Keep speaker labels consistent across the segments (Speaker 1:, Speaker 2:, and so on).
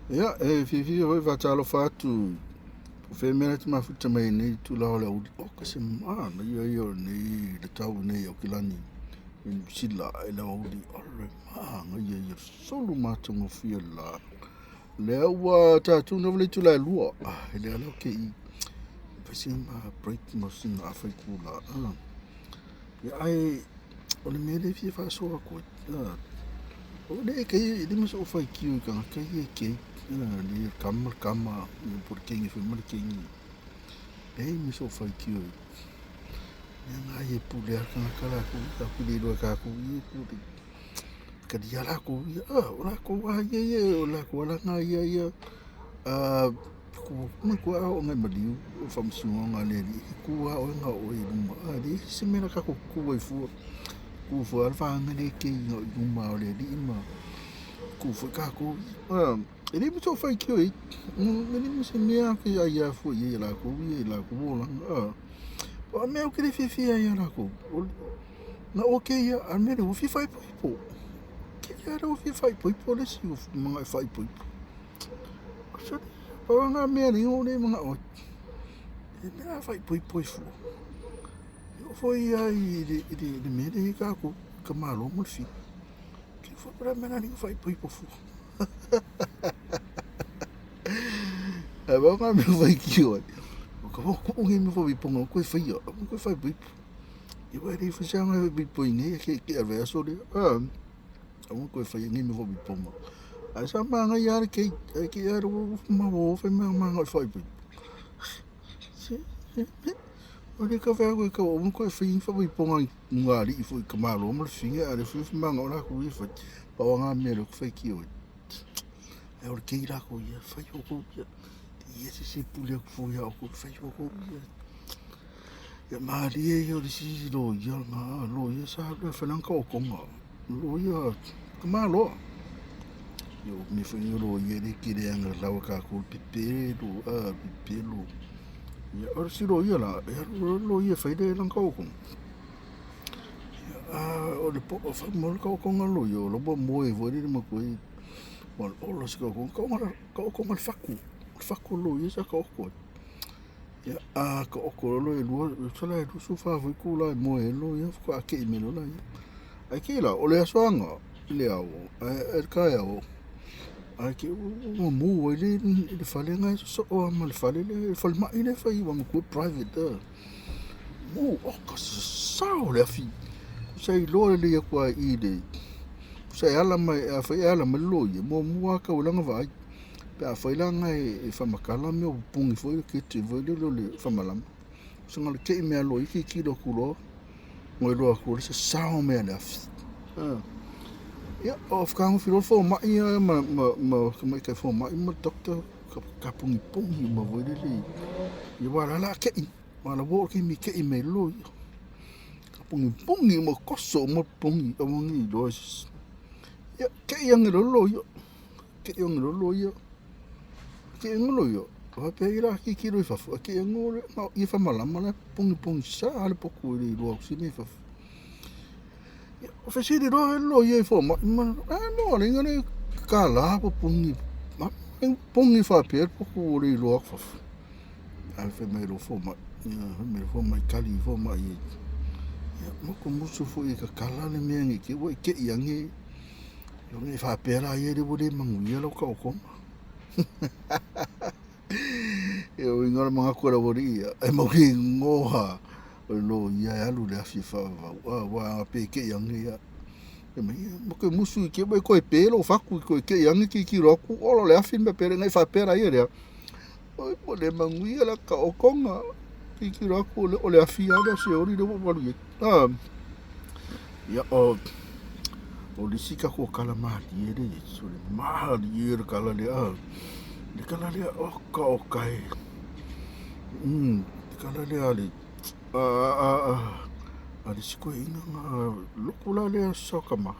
Speaker 1: Ia, e fiafia foi faatalofa atu o fea mea la te mafuta mai nei tula o le auli. O ka se manaia ia o nei le tau nei Aukilani i Niu Sila i le aoauli. O le manaia ia sulu matagofie le la. Lea ua tatou lava le itula e 2. E lea la ke i fai sina ma break ma sina afa itula. Ia ae o le mea lea e fia faasoa atu ai, o le kei e lima sou faitio i tagata ia e kei, le kama le kama, po o le teine foi ma le teine. Leai ma sou faitio i mea na ia e pule lava le tagata latou ia, tatou te le iloa e tatou ia e pule. Talia latou ia, o latou lava ia ia, o latou lava ia ia. Manatua a oo ina e maliu o faamasinoga a le Alii, e tu lava oe na o oe i luma, e leai se mea o le a tatou tutu ai fua. Tu fua lava le vaega lea e kei i luma o le Alii ma tu foi tatou ia. E leai ma sou faitio i ai, e leai ma se mea ou te aia fua i ai ia latou ia i latou olaga. O le mea ou te le fiafia ai ia latou, na okei lava, a o le mea lea ua fia faaipoipo. Kei lava ua fia faaipoipo le isi ua manao e faaipoipo. Pau lava lena mea lea ou le manao ai, le mea o le a faaipoipo ai fua? E oo foi lava i le mea lea e i ai tatou, ka malo ma le fili. Po o le a le mea o le a ala ai ona faaipoipo fua? Ae pau lena mea e faitio ai, tuu nei mea faaipoipoga aua le toe faia, aua le toe faaipoipo. Aua e leai foi se aoga e faaipoipo ai nei ae tea i le vaiaso lea. Aua le toe faia nei mea faaipoipoga. Ae sa manaia lava le kei, ae te i lava ua mafaufau fai mai manao e faaipoipo. Se o lea e fai atu e aua le toe faia ni faaipoipoga i lugalii foi i tamaloa ma le fafine, a o lea foi e manao latou ia e fai. Pau lava lena mea o lea ou te faitio ai, ae o le kei latou ia, fai outou ia, leai se isi e pule atu fua ia outou, fai outou ia. Ia malie ia o le isi loia lena, loia sa alu e fai lana taotoga, loia tamaloa. Ia o mea foi nei o loia e tele lava ina lau e tatou le pepelo, pepelo. Ia o le isi loia la, e alu loa le loia e fai lana taotoga, a o le fai mai le taotoga a le loia, o la e ua moe foi lele ma toe, ua ola se taotoga, taotoga i le fatu, o le fatu o le loia sa taoto ai. Ia, a taoto loa e 2, tusa la e 24 foi itula e moe ai le loia faatoa tei mai loa lea. Ae te i la, o le aso Aga i le ao, i le taeao, ae te i ua mu ai le fale lena e sosoo lava ma le fale lea, le falemai lea e fai aua manatua e private. Mu, oka se sasao o le afi, sa iloa lelei atu lava i i le, tusa e ala mai, afai e ala mai le loia, muamua lava tau i lana vaai. Pe afai la na e faamatala mea o pupuni foi le kete foi lele o le faamalama, soona le tei mai lava loa tilotilo atu loa ma iloa atu le sasao mai o le afi. Ia, o fetagofi loa le fomai ia ma le tamaitai fomai ma le doctor taponiponi uma foi lele ia aua o la o le a tei, aua o la ua oo i le taimi e tei mai ai le loia. Taponiponi uma, toso uma pupuni aua ne i iloa e se isi. Ia, tei ane loa le loia. Tei ane loa le loia, tei ane le loia, faapea ai o le a tilotilo i fafo, ae tei ane na o ie faamalama la e poniponi sa le potu e le iloa atu se mea i fafo. Ia, fesili loa le loia i fomai ma, a mo ala ai le $1 pupuni, pupuni faapea le potu ua le iloa atu fafo. Ae fai mai loa fomai, ia fai mai fomai, tali fomai, ia musumusu foi e tatala le mea ne i te i ua e tei ane Ne i faapea la ia ua le manuia lau taotoga. E uiga o le manatu o le aualii ia, e mautinoa o le loia e alu i le afi e faavavau, aua pe te i ane ia. Fai mai, ia matou te musu i te i ua e toe pe lou fatu toe te i ane tilotilo atu, ola o le afi le mea pele. Ne i faapea la ia lea, oi ua le manuia lau taotoga. Tilotilo atu o le afi lava lea o Seoli lea ua ou alu i ai. Ia, o le isi tatou tala malie lea i ai, o le malie o le tala lea, le tala lea, oka oka e, le tala lea a le, a le isi toeaina lena, lotu la lea Sakama,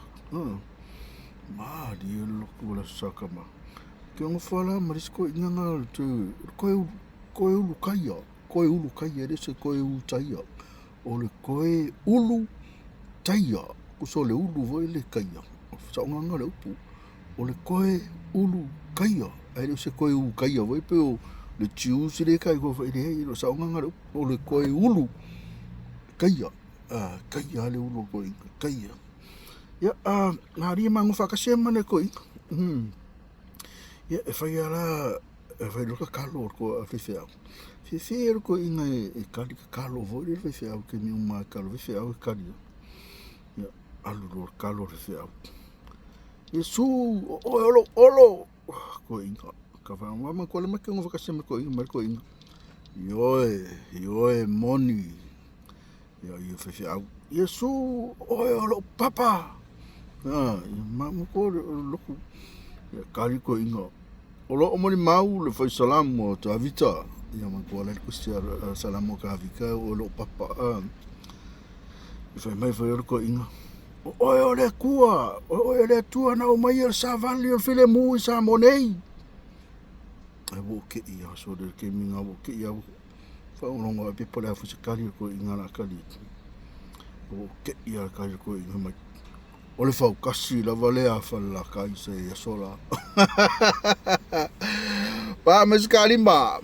Speaker 1: malie le lotu o le Aso Sakama. Ou te nofo lava la ma le isi toeaina lena o le toe Ulutaia, toe Ulutaia, e le o se toe Utaia. O le toe ulu taia, tusa o le ulu foi le taia, o le saoga lena o le upu, o le toe ulu taia. Ae le o se koe ukaia foi pe o le juice lea e kai koe foi leai e le o saoga le upu o le koe ulu kaia a kaia le ulu o le toeaina kaia. Ia a malie ma gofa faatasi ai ma nai toeaiina. Ia e fai lava la e fai loa tatalo a le faifeau, fiafia le toeaina e tali tatalo foi lele i le faifeau i taimi uma lava e tatalo ai le faifeau e tali lava. Ia alu loa tatalo le faifeau, Iesu o oe o lou Olo, toeaina manatua lea ma te nofo faatasi ai ma le toeaina fai mai le toeaina, ioe, ioe e moni. Ia le faifeau, Iesu o oe o lou Papa. Manatua o le lotu. Ia tali le toeaina, o loo molimau le fai Salamo a Tavita. Ia manatua la le tusi a le Salamo a Tavita o oe o lou Papa. Fai mai foi le toeaina, o oe o le Atua, o oe o le Atua na aumaia le savali o le filemu i Samoa nei. Ae ua ou te i lava sole, o le taimi lena ua ou te i lava, faalogologo atu po o le a foi se tali a le toeaina o le a tali atu. Ua ou te i lava i le tali a le toeaina fai mai, o le fautasi lava lea a Falelatai sa i ai i aso la. Pa mai se taalima.